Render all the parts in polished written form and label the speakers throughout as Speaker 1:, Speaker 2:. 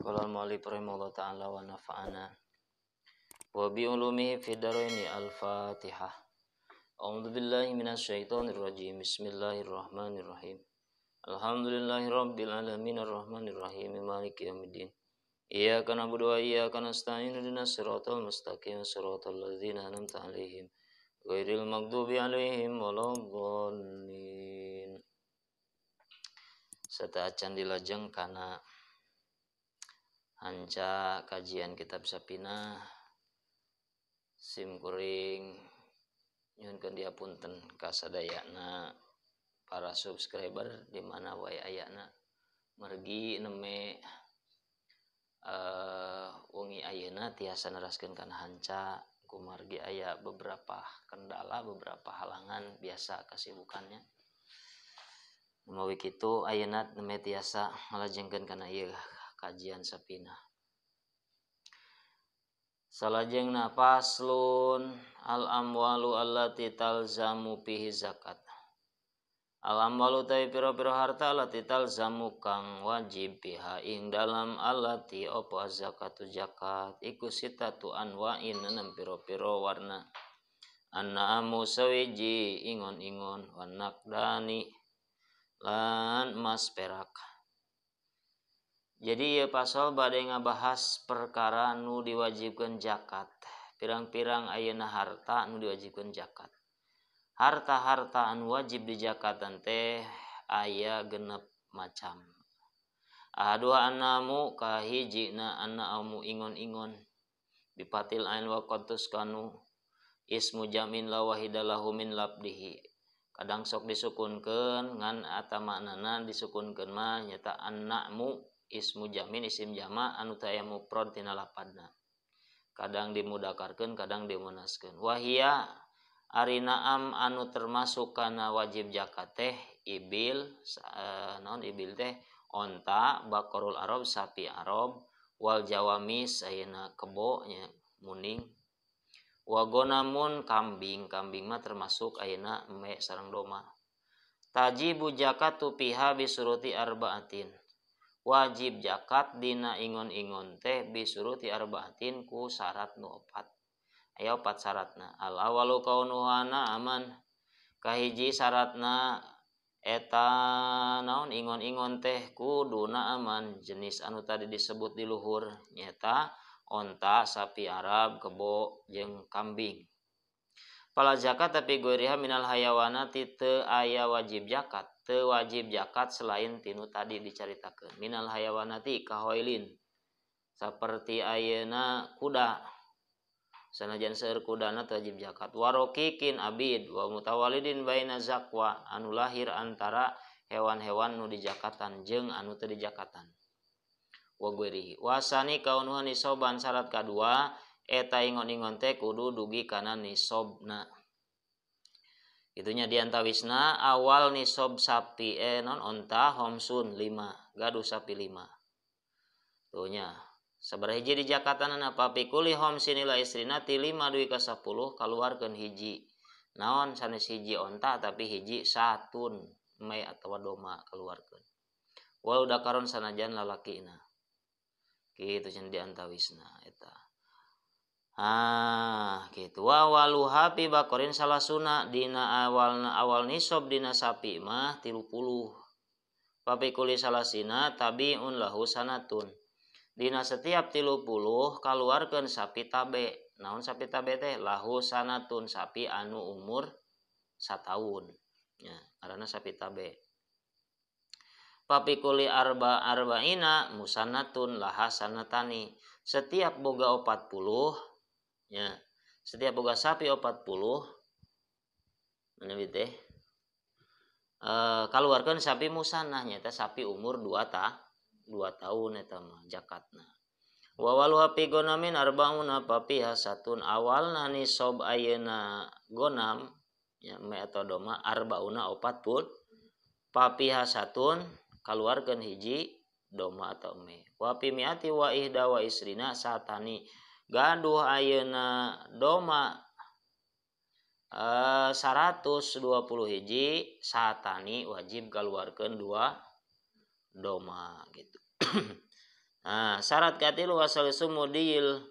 Speaker 1: Qala al-mu'allif rahimahullah ta'ala wa nafa'ana wa bi ulumihi fid dharaini. Al-Fatihah. A'udzu billahi minasyaitonir rajim. Bismillahirrahmanirrahim. Alhamdulillahi rabbil alamin arrahmanir rahim maliki yaumiddin. Iyyaka na'budu wa iyyaka nasta'in ihdinas siratal mustaqim siratal ladzina an'amta 'alaihim ghairil maghdubi 'alaihim waladdallin. Sateuacan dilajeng kana hanca kajian kitab Safinah, sim kuring nyuhunkeun diapunten ka sadayana para subscriber di mana wae ayana, mergi neme wengi ayeuna tiasa neraskeun kana hanca kumargi aya beberapa kendala, beberapa halangan biasa kasibukannya. Mawi kitu ayeuna neme tiasa ngalajengkeun kana ieu kajian Safinah. Salajengna faslun al amwalu allati talzamu fihi zakat. Al amwalu tawi pira-pira harta allati talzamu kang wajib biha ing dalam allati apa zakatu zakat iku sitatu anwa'in enam pira-pira warna. An'amu sawiji ingon-ingon wanakdani lan emas perak. Jadi ieu pasal bade ngabahas perkara nu diwajibkeun zakat. Pirang-pirang ayeuna harta nu diwajibkeun zakat. Harta-harta anu wajib dijakatan teh aya genep macam. Ahaduha anamu kahijina anaamu ingon-ingon bipatil ain wa qatus kanu ismu jamin la wahidalahu min labdihi. Kadang sok disukunkeun ngan eta maknana disukunkeun mah nyata annamu ismu jamin isim jama anu teu aya mufrad tina lapadna. Kadang dimudakarkeun kadang dimunaskeun. Wahia ari naam anu termasuk kana wajib zakat teh ibil, naon ibil teh onta, bakorul arab sapi arab, wal jawamis ayeuna kebo nya muning, wa gonamun kambing, kambing mah termasuk ayeuna embe sareng doma. Tajibu zakatu fiha bisuruti arba'atin. Wajib zakat dina ingon-ingon teh bisuruti arba'atin ku syarat nu opat. Aya opat syaratna. Al awalu kaunuhana aman. Kahiji syaratna eta naon ingon-ingon teh kuduna aman jenis anu tadi disebut di luhur nyata onta, sapi Arab, kebo jeung kambing. Pala zakat tapi goiriha minal hayawanati teu aya wajib zakat, teu wajib zakat selain tinu tadi dicaritakeun. Minal hayawanati kahoilin saperti ayeuna kuda. Sanajan seueur kudana teu wajib zakat. Warokikin abid wa mutawalidin baina zakwa anu lahir antara hewan-hewan nu dijakatan jeung anu teu dijakatan. Wa goirihi wasani kaunuhan nisoban syarat kadua eta ingon-ingon teh kudu dugi kana nisobna. Itunya diantawisna awal nisob sapi non onta homsun 5 gaduh sapi 5. Tuh nya sabaraha hiji dijakatanana papi kuli homsin ila istrina ti 5 dugi ka 10 kaluarkeun hiji. Naon sanes hiji onta tapi hiji satun me atawa doma kaluarkeun. Walau dakaron sanajan lalakina. Kitu cenah diantawisna eta. Ah, gitu. Wa waluha pi bakorin salasuna dina awalna awal nisob dina sapi mah 30. Papi kuli salasina tabiun lahu sanatun. Dina setiap 30 kaluarkeun sapi tabe. Naon sapi tabe teh? Lahu sanatun sapi anu umur sataun. Ya, ngaranna sapi tabe. Papi kuli arba arba'ina musanatun laha sanatani. Setiap boga 40 ya, setiap boga sapi 40 mana teh kaluarkeun sapi musanah nyata sapi umur 2 tahun eta mah zakatna. Wa waluha pi gonamin arbauna papiha satun awalna nisob ayeuna gonam ya me atau doma arbauna 40 papiha satun kaluarkeun hiji doma atau me. Wa pi miati wa ihda wa isrina satani gaduh ayeuna doma 120 hiji satani wajib kaluarkeun 2 doma gitu. Nah, syarat katilu wasal sumudil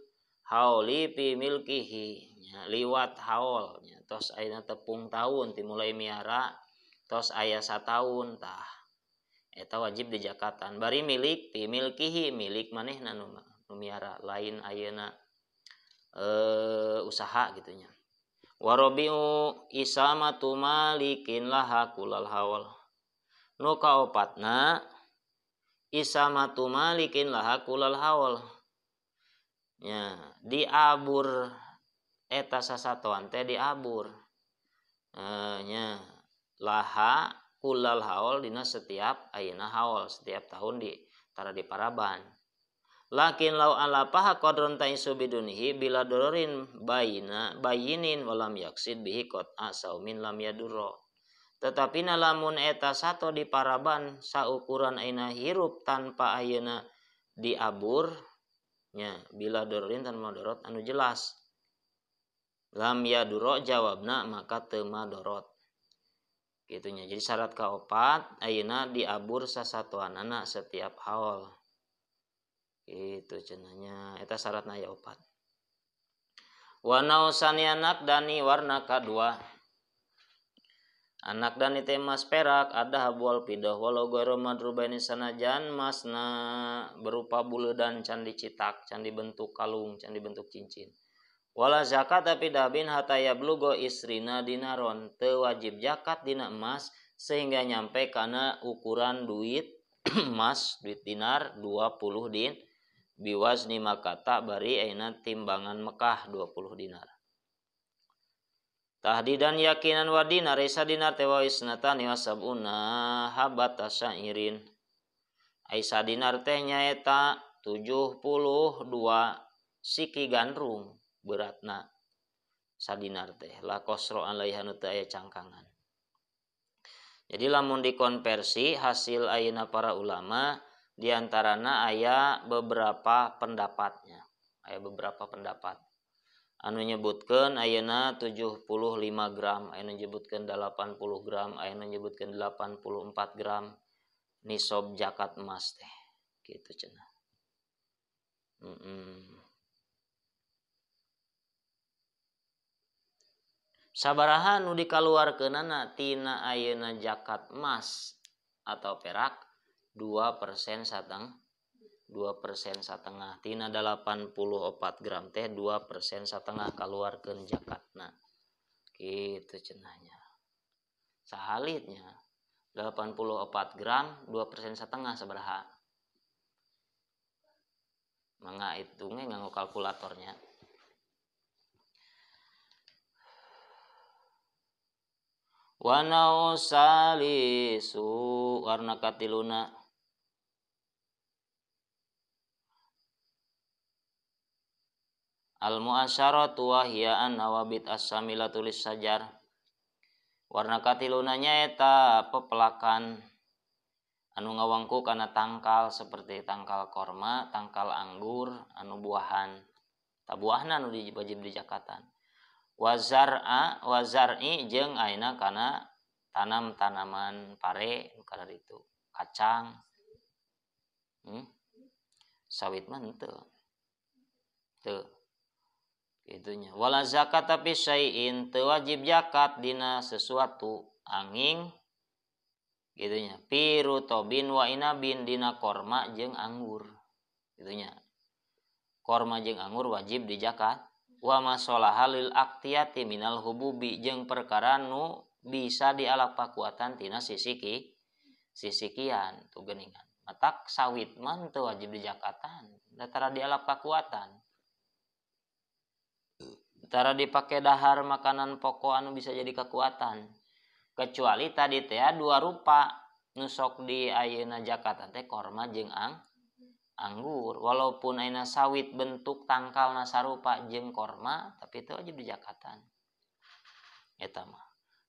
Speaker 1: hauli fi milkihi nya, liwat haul nya, tos ayeuna tepung tahun timulai miara tos aya sataun tah eta wajib dijakatan bari milik fi milkihi milik manehna nu miara lain ayeuna usaha gitu nya. Warabi'u isamatu malikin laha kulal haul nu kaopatna isamatu malikin laha kulal haul nya diabur eta sasatoan teh diabur nya laha kulal haul dina setiap ayeuna haul setiap tahun di tara di paraban. Lakin lau alapaha qadron ta'isu bidunihi bila dororin bayina bayinin walam yaksid bihi qat'a saumin lam yadurro. Tetapi lamun eta sato di paraban saukuran ayeuna hirup tanpa ayeuna diabur nya bila dororin tanpa dorot anu jelas lam yadurro jawabna maka teu madorot gitunya. Jadi syarat kaopat ayeuna diabur sasatoanana setiap haul itu cenahnya eta syaratna aya opat. Wa nausani anak dani warna kadua anak dani teh emas perak ada habual pidah walau gairu madrubaini sanajan masna berupa buledan can dicitak can dibentuk kalung can dibentuk cincin. Wala zakat tapi dabin hatta yablugo isrina dinaron teu wajib zakat dina emas sehingga nyampe kana ukuran duit emas duit dinar 20 din biwazni makata bari ayeuna timbangan Mekah 20 dinar. Tahdidan yakinan wa dinar isa dinar teh wa isnatani wa sab'una habata syairin. Aisa dinar teh nyaeta 72 siki gandrung beratna sadinar teh la kosro alaiha nu teu aya cangkangan. Jadi lamun dikonversi hasil ayeuna para ulama diantarana aya beberapa pendapatnya. Aya beberapa pendapat. Anu nyebutkeun ayeuna 75 gram, aya nu nyebutkeun 80 gram, aya nu nyebutkeun 84 gram nisab zakat emas teh. Kitu cenah. Sabaraha nu dikaluarkeunana tina ayeuna zakat emas atau perak 2% satengah 2% satengah tina 84 gram teh 2% satengah kaluarkeun zakatna kitu cenahnya. Sahalitnya 84 gram 2% setengah sabaraha mangga hitungnya nganggo kalkulatornya. Wanau salisu warna katiluna al muasyaratu wa hiya an nawabit as-samilatu lis-sajar. Warna katiluna nyaeta pepelakan anu ngawangku kana tangkal seperti tangkal korma, tangkal anggur, anu buahan. Tabuahna anu wajib dijakatan. Wazar'a wazar'i jeung ayeuna kana tanam-tanaman pare nu kana ditu, kacang. Sawit mah henteu. Teu. Itunya. Wala zakat tapi syai'in teu wajib zakat dina sesuatu angin gitunya. Pirutobin wa inabin dina korma jeung anggur. Gitunya. Korma jeung anggur wajib dizakat. Wa masolaha lil aktiyati minal hububi jeung perkara nu bisa dialap pakuatan tina sisiki sisikian tuh geuningan. Matak sawit mah teu wajib dijakatan, da tara dialap kakuatan. Tara dipake dahar makanan pokok anu bisa jadi kekuatan. Kecuali tadi teh dua rupa nu sok di ayeuna jakatan teh korma jeung anggur. Walaupun ayeuna sawit bentuk tangkalna sarupa jeung korma tapi teu wajib dijakatan. Eta mah.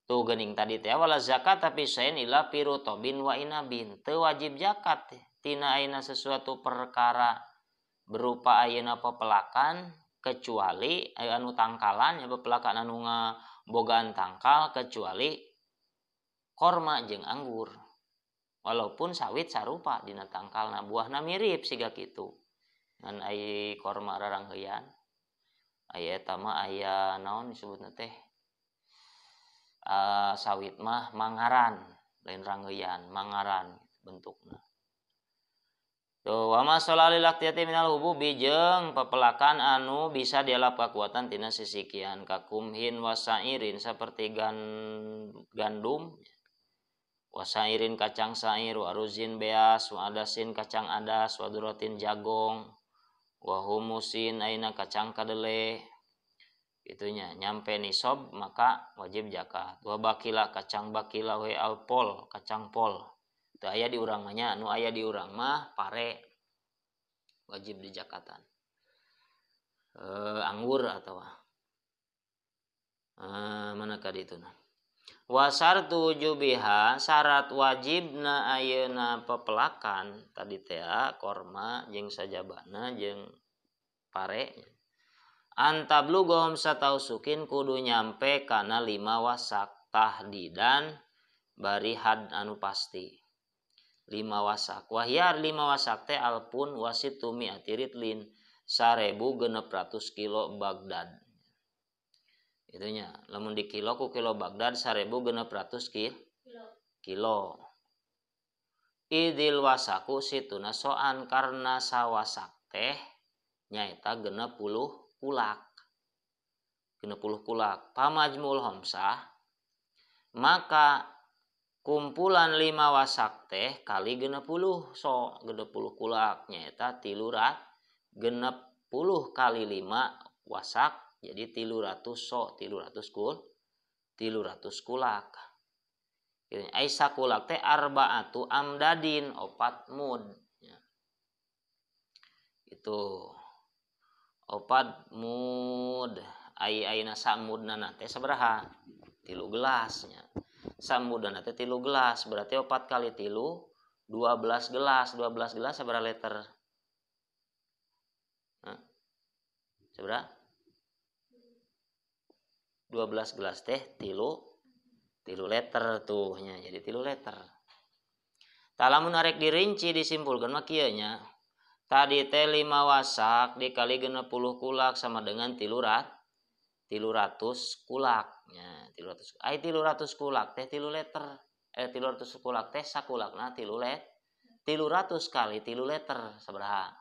Speaker 1: Tuh geuning tadi teh wala zakat tapi sain ila pirutobin wa inabin. Teu wajib zakat tina ayeuna sesuatu perkara berupa ayeuna pepelakan kecuali anu tangkalan ya pepelakan anu ngabogaan tangkal kecuali korma jeung anggur. Walaupun sawit sarupa dina tangkalna buahna mirip siga kitu. Ngan ai korma rarangheyan. Aya eta mah aya naon disebutna teh? Sawit mah mangaran, lain rangheyan, mangaran bentukna. Tuh wa masalalil laqtiyati minal hububi jeung pepelakan anu bisa dialap kakuatan tina sisikian kakumhin wasairin seperti gandum, wasairin kacang sair, waruzin beas, wadasin kacang adas, wadurotin jagong, wahumusin aina kacang kadele. Itunya nyampe nisob maka wajib zakat. Wa bakila kacang bakila we alpol kacang pol. Teu aya di urang mah nya, nu aya di urang mah pare wajib dijakatan. Anggur atawa mana ka dituna. Wasartu wujubiha syarat wajibna ayeuna pepelakan tadi teh korma jeung sajabana jeung pare. Antablughum satausukin kudu nyampe kana 5 wasak tahdidan bari had anu pasti. 5 wasak. Wahyar 5 wasak teh alpun wasitu mi'ati ritlin 1600 kilo Baghdad. Itunya lamun di kilo ku kilo Baghdad 1600 kilo. Idil wasaku situna soan karena sawasak teh nyaeta 60 kulak. 60 kulak. Pamajmul homsah maka kumpulan 5 wasak teh kali 60 so 60 kulak nyaeta 360 kali 5 wasak jadi 300 so 300 kul 300 kulak. Ai sakulak teh arbaatu amdadin 4 mud ya. Itu 4 mud ai aina samudna teh sabaraha 3 gelas nya. Samudna teh 3 gelas berarti 4 kali 3 12 gelas. 12 gelas sabaraha liter? Hah? Sabaraha? 12 gelas teh 3 liter tuh nya, jadi 3 liter. Tah lamun arek dirinci disimpulkeun mah kieu nya. Tadi teh 5 wasak dikali 60 kulak sama dengan 300 kulak nya, 300. Ai 300 kulak teh 3 liter. 300 kulak teh sakulakna 3 liter. 300 kali 3 liter sabaraha?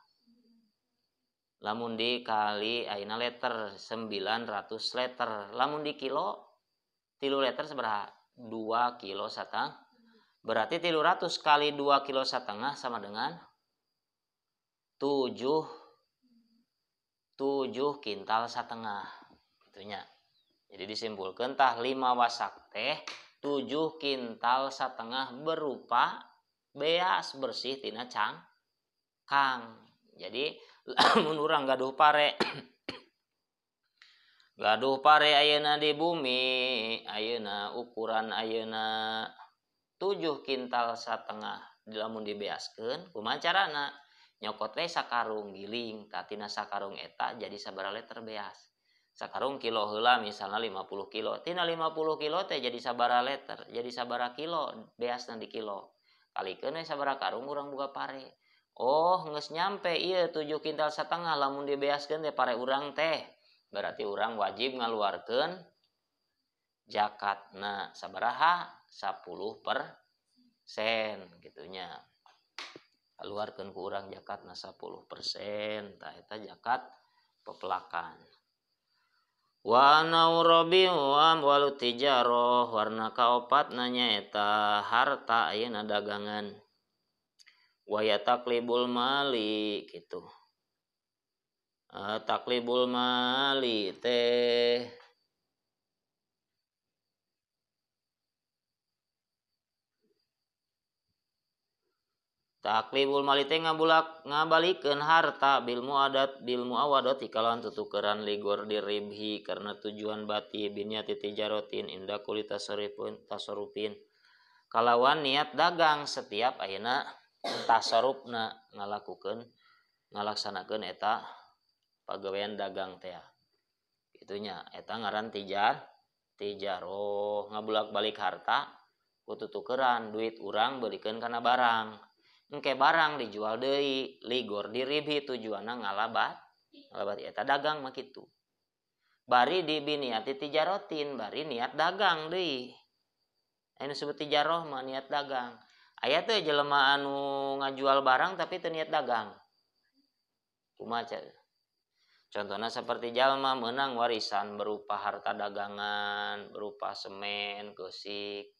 Speaker 1: Lamun dikali ayeuna liter 900 liter. Lamun di kilo 3 liter sabaraha? 2 kilo setengah. Berarti 300 kali 2 kilo setengah sama dengan 7 kintal setengah. Itunya. Jadi disimpulkan tah 5 wasak teh 7 kintal setengah berupa beas bersih tina cangkang. Jadi lamun urang gaduh pare gaduh pare ayeuna di bumi ayeuna ukuran ayeuna 7 kintal setengah lamun dibeaskeun kumaha carana nyokot we sakarung giling tah tina sakarung eta jadi sabaraha liter beas. Sakarung kilo heula misalna 50 kilo tina 50 kilo teh jadi sabaraha liter jadi sabaraha kilo beasna di kilo kalikeun we sabaraha karung urang boga pare. Oh geus nyampe ieu 7 kintal setengah lamun dibeaskeun teh pare urang teh berarti urang wajib ngaluarkeun zakatna sabaraha 10% gitunya. Keluarkeun ku urang zakatna 10% tah eta zakat pepelakan. Wa naurabi wa amwalu tijarah warna kaopatna nyaeta harta ayeuna dagangan. Wa ya taklibul mali gitu. Taklibul mali teh taklibul mali teh ngabulak ngabalikeun harta bil muadat bil muawadati kalawan tutukeran ligor diribhi karena tujuan bati binyati tijarotin inda kuli tasarrufin tasarrufin kalawan niat dagang setiap ayeuna tasarrufna ngalakukeun ngalaksanakeun eta pagawean dagang teh. Itunya eta ngaran tijaroh ngabulak-balik harta Ku tutukeran duit urang beulikeun kana barang. Engke barang dijual deui ligor diribhi tujuanna ngalabat. Ngalabat eta dagang mah kitu. Bari dibiniati tijarotin, bari niat dagang deui. Anu disebut tijaroh mah niat dagang. Aya teu jelema anu ngajual barang tapi teu niat dagang. Kumaha Contohnya seperti jalma menang warisan berupa harta dagangan, berupa semen, keusik,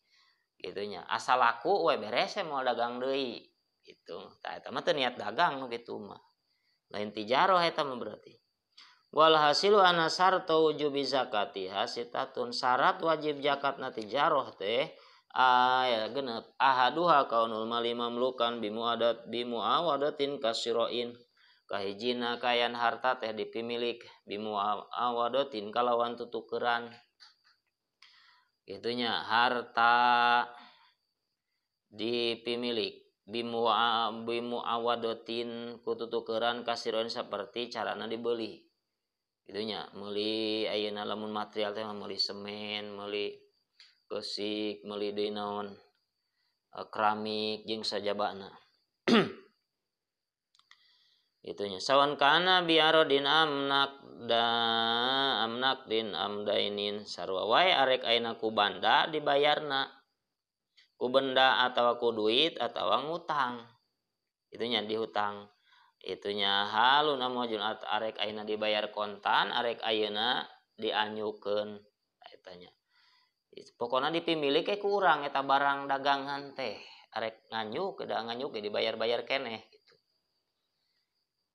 Speaker 1: gitunya. Asal laku we beres moal dagang deui gitu. Tah eta mah teu niat dagang nu kitu mah. Lain tijaroh eta mah berarti. Walhasilu anna syarta wujubi zakatiha sitatun, syarat wajib zakatna tijaroh teh aya genep. Ahaduha kaunul mali mamlukan bimuadat bimuawadatin kasiroin. Kahijina kayan harta teh dipimilik bimuawadatin kalawan tutukeran. Gitunya harta dipimilik bimuawadatin kututukeran kasiroin seperti carana dibeli. Gitunya meuli ayeuna lamun material teh meuli semen, meuli keusik, meuli deui naon, keramik jeung sajabana. Itunya sawan kana biarodin amnak da amnak din amdainin sarua wae arek ayeuna ku banda dibayarna ku benda atawa ku duit atawa ngutang. Itunya dihutang. Itunya halun amwajun arek ayeuna dibayar kontan arek ayeuna dianyukeun eta nya. Pokona dipimilik ke ku urang eta barang dagangan teh arek nganyuk da nganyuk ge dibayar-bayar keneh gitu.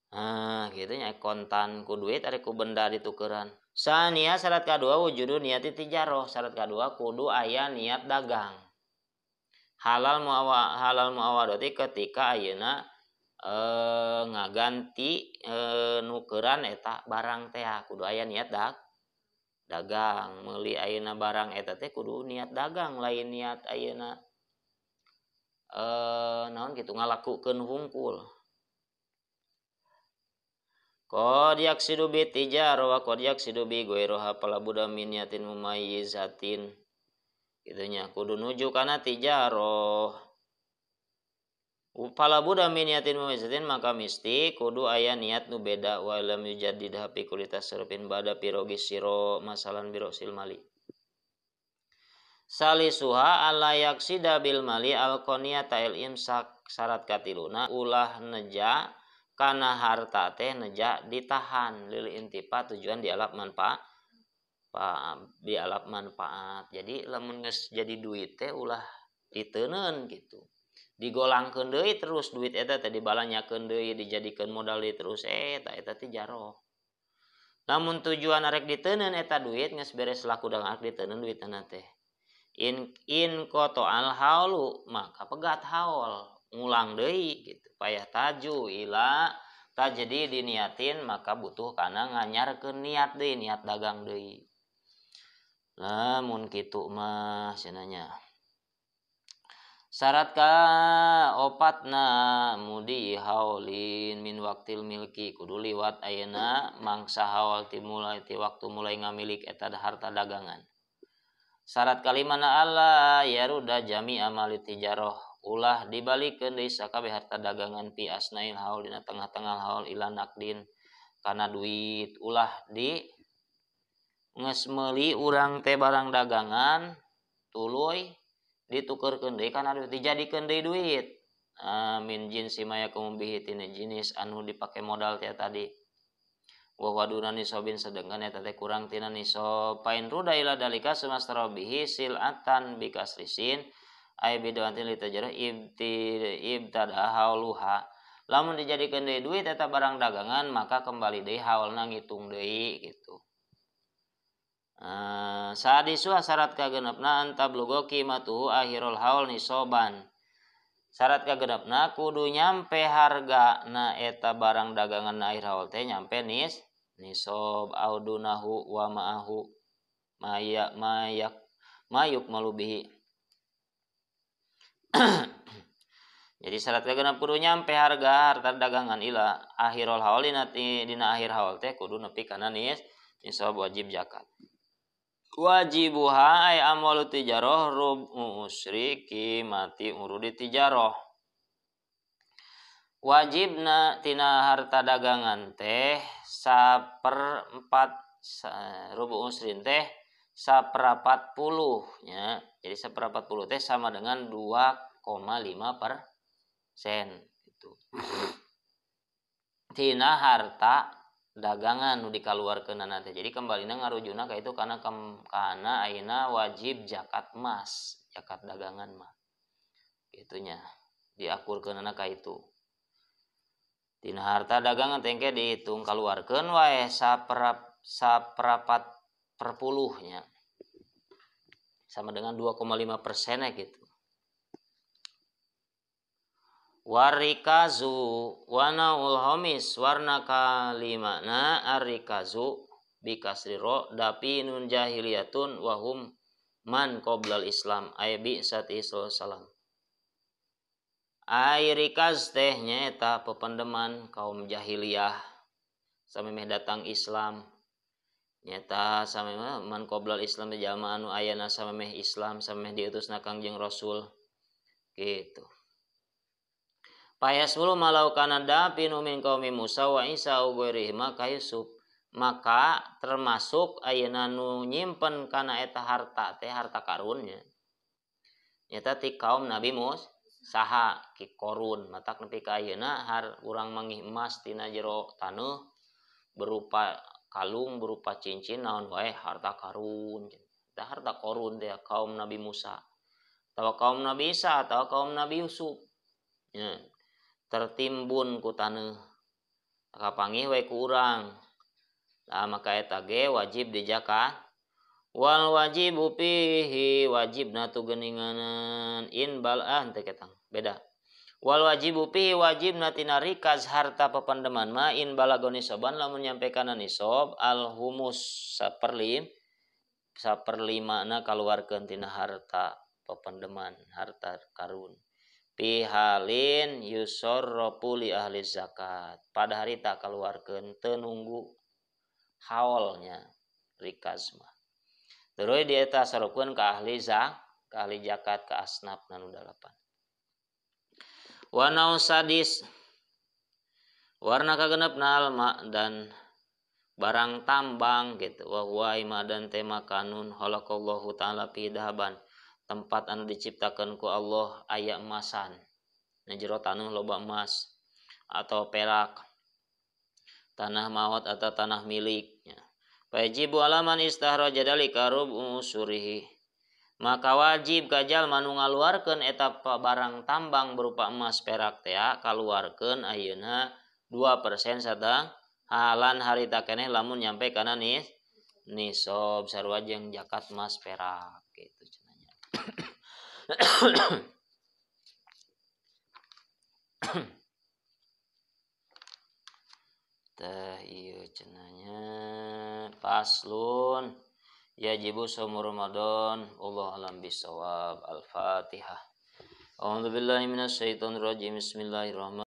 Speaker 1: Ah, gitu nya kontan ku duit arek ku benda ditukeran. Sania syarat kadua wujudu niati tijaroh, syarat kadua kudu aya niat dagang. Halal muawa halal muawadati ketika ayeuna ngaganti nukeran eta barang teh kudu aya niat dagang. Meuli ayeuna barang eta teh kudu niat dagang, lain niat ayeuna naon kitu ngalakukeun hungkul. Qad yaksidu bi tijarah wa qad yaksidu bi ghairiha fala budda min niyatin mumayyizatin. Gitunya kudu nuju kana tijarah. Fala budda min niyatin mumayyizatin maka misti kudu aya niat nu beda wa lam yujaddidha fi kulli tasarrufin ba'da pirogi siro masalan birosil mali. Salisuha alla yaksida bil mali al qaniyata il imsak, syarat katiluna ulah neja kana harta teh neja ditahan lil intifa tujuan dialap manfaat, dialap manfaat. Jadi lamun geus jadi duit teh ulah diteunkeun gitu. Digolangkeun deui terus duit eta teh dibalanyakeun deui dijadikeun modal deui terus eta eta teh jaroh. Lamun tujuan arek diteunkeun eta duit geus beres laku dagang arek diteunkeun duitna teh. In qata'al haulu maka pegat haul ngulang deui gitu. Payah taju ila tajdi diniatin maka butuh kana nganyarkeun niat deui, niat dagang deui. Lamun kitu mah cenah. Syarat ka opatna mudi haulin min waktil milki kudu liwat ayeuna mangsa haul ti mulai ti waktu mulai ngamilik eta harta dagangan. Syarat kalimana alla yaruda jami amali tijaroh ulah dibalikeun deui sakabeh harta dagangan pi asnail haul dina tengah-tengah haul ila nakdin kana duit ulah di geus meuli urang teh barang dagangan tuluy ditukerkeun deui kana duit dijadikeun deui duit min jinsi ma yakum bihi tina jinis anu dipake modal teh tadi wa waduna nisabin sedengkeun eta teh kurang tina nisab pain ruda ila dalika sumastara bihi silatan bikasrisin ay bidawantin litajarah ibtada hauluha lamun dijadikeun deui duit eta barang dagangan maka kembali deui haulna ngitung deui gitu. Sadisu syarat kagenepna antablugo qimatuhu akhirul haul nisoban. Syarat kagenepna kudu nyampe harga na eta barang dagangan na akhir haul teh nyampe nisob audunahu wa ma'ahu maya mayak mayuk malubihi. Jadi syarat kagenep kudu nyampe harga harta dagangan ila akhirul haul dina akhir haul teh kudu nepi kana nisob wajib zakat. Wajibuha ay amwalu tijaroh rubu usri qimati urudi tijaroh. Wajibna tina harta dagangan teh 1/4 rubu usrin teh 1/40 nya. Jadi 1/40 teh sama dengan 2,5% gitu. Tina harta dagangan nu dikaluarkeunana teh. Jadi kembalina ngarujuna ka itu kana kana ayeuna wajib zakat emas, zakat dagangan mah. Gitunya diakurkeunana ka itu. Tina harta dagangan teh engke dihitung kaluarkeun wae 1/40 nya. Sama dengan 2,5% ya gitu. Warikazu wana ul homis warna kalimana arikazu bikasri ro dapinun jahiliyatun wahum man qoblal islam ay bi sati salam. Ai rikaz teh nyaeta pependeman kaum jahiliyah samemeh datang Islam. Nyata samemeh man qoblal Islam jalma anu ayana samemeh Islam samemeh diutusna Kangjeng Rasul gitu. Payasmulu malau kana dapinu min qaumi Musa wa Isa au ghairihima ka Yusuf, maka termasuk ayeuna nu nyimpen kana eta harta teh harta karunnya. Nyata ti kaum Nabi Musa saha ki Korun matak nepi ka ayeuna har urang mangih emas tina jero taneuh berupa kalung berupa cincin naon wae harta karun. Eta harta korun teh kaum Nabi Musa atau kaum Nabi Isa atau kaum Nabi Yusuf. Ya, tertimbun ku taneuh kapanggih we ku urang. Nah, maka eta ge wajib dijakat. Wal wajibu fihi wajibna tu geuninganan in bal'ah teh ketang beda. Wal wajibu fihi wajibna tina rikaz harta pependeman ma in balago nisoban lamun nyampe kana nisob al humus saperlimana kaluarkeun tina harta pependeman harta karun. Pihalin yusarrafu li ahli zakat. Pada harita kaluarkeun teu nunggu haolnya rikaz mah. Terus dia tasarrufkeun ka ahli zakat, ka ahli zakat ka asnaf nu 8. Wa nausadis warna kagenepna alma dan barang tambang gitu. Wa huwa imadan tema kanun khalaqallahu ta'ala fi dahaban. Tempat anu diciptakan ku Allah aya emasan. Na jero taneuh loba emas atau perak. Tanah maut atau tanah miliknya. Wajibu alaman istahraja dalika rubu usurihi. Maka wajib ka jalma nu ngaluarkeun eta barang tambang berupa emas perak teh kaluarkeun ayeuna 2% sadang halan harita keneh lamun nyampe kana nisab sarua jeung zakat emas perak gitu cenah. Teh ieu cenahnya paslon yajibu shaum Ramadan wallahu alam bisawab. Al-Fatihah. A'udzubillahi minasyaitonir rajim. Bismillahirrahmanirrahim.